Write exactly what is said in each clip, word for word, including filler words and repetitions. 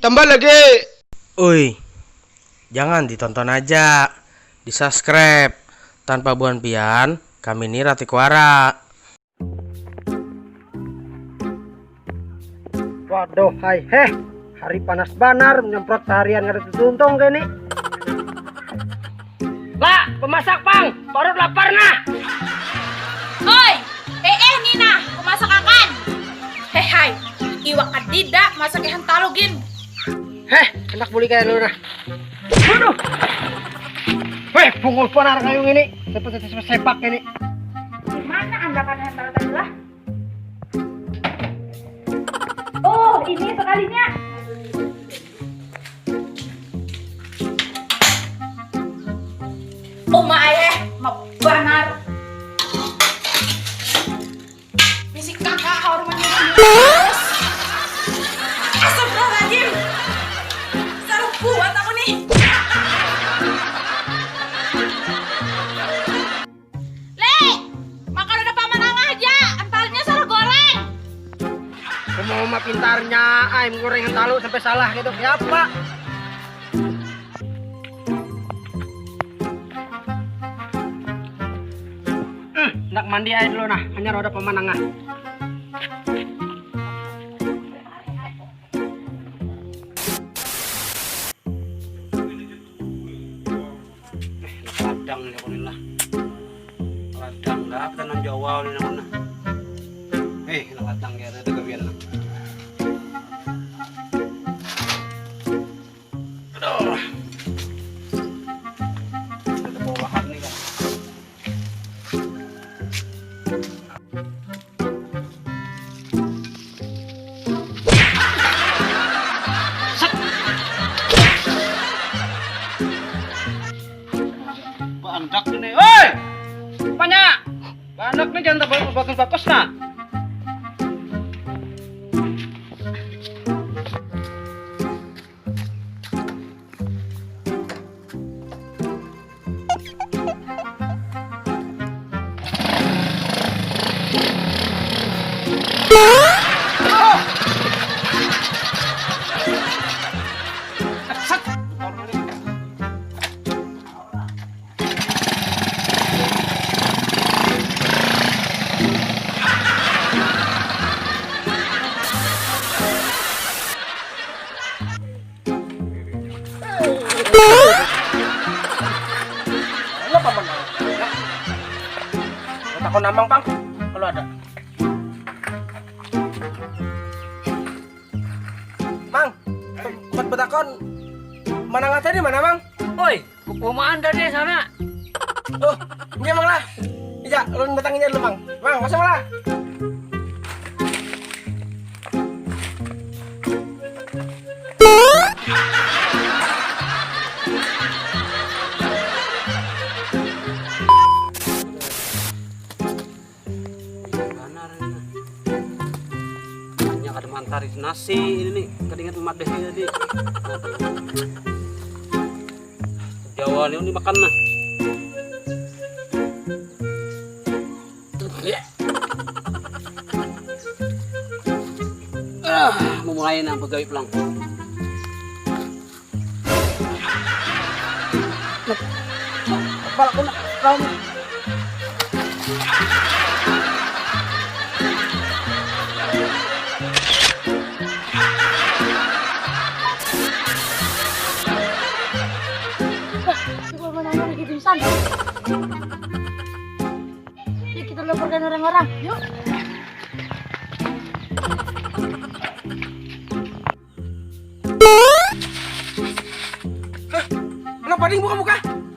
Tambah lagi. Ui, jangan ditonton aja, di-subscribe. Tanpa buan pian, kami ni Rati Kuara. Waduh, hai, heh. Hari panas banar, menyemprot seharian kada tuntung kayak ini. La, pemasak pang, parut lapar nah. Oi, eh, eh, Nina, pemasak akan. Heh, hai, iwak kadida, masak ihan talu gin. Heh, hendak buli kayak lu nah. Waduh. Weh, bungul banar kayu ini. Sepak, sepak, sepak ini. Di mana anda kan handal tadi lah? Oh, ini sekalinya. Uma ayah, mabanar. Bisi kakak haur menyuruh. Astagfirullahaladzim. Sarap buat aku nih. Le, makan udah paman angah aja, entalnya salah goreng. Kamu mah pintarnya, ay, menggoreng entalu sampai salah gitu. Siapa? Hmm, nak mandi aja dulu nah, hanya roda paman angah. Eh, nak ladang ni aku ni lah. Ladang kah, tanam Jawa ni aku nah. Eh, nak ladang ya, ada gawian lah. Aduh. Ada bawahan ni kan. Set. Bandak ini. Hei! Apanya? Bandak ini jangan terbagus-bagus nah. Kenapa mana? Takon namang pang, kalau ada. Mang, tempat betakon mana ngata di mana, Mang? Oi, kukumaan tadi sana. Oh, iya, Mang lah. Iya, ulun datang aja dulu, Mang. Mang, masuk lah. Banar ini nah. Hanya kada mantaris nasi ini nih, kada ingat mamadahi tadi. Jawa ni dimakan nah. Ah, memulai nang pegawai pulang. Kepala aku nak raung. Wah, si Paman Anwar lagi pingsan. Yuk kita laporkan orang-orang, yuk. Hah? Kenapa ding buka-buka?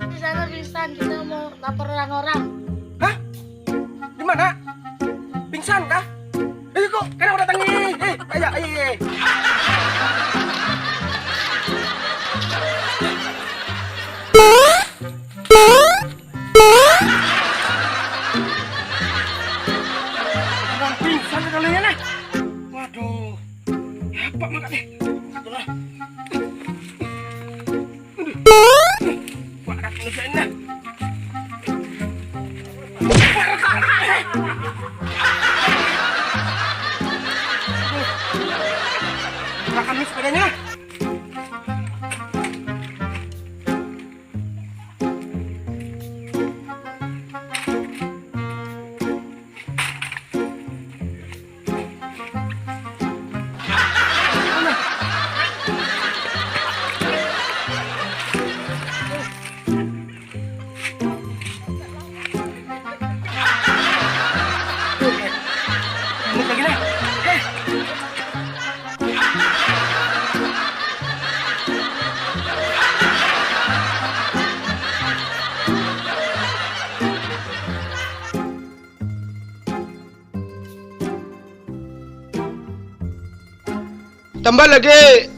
Di sana pingsan, kita mau lapor orang-orang. Hah? Di mana? Pingsan kah? Eh, kok kenapa datang ni? Eh, ayo, ayo, ayo. Orang pingsan sekalinya nah. Waduh. Apa mangkat nih? Atulah. Aduh. Barat ni saya nah. Barat, barat. Aduh. Makan dulu sepedanya. Apa lagi?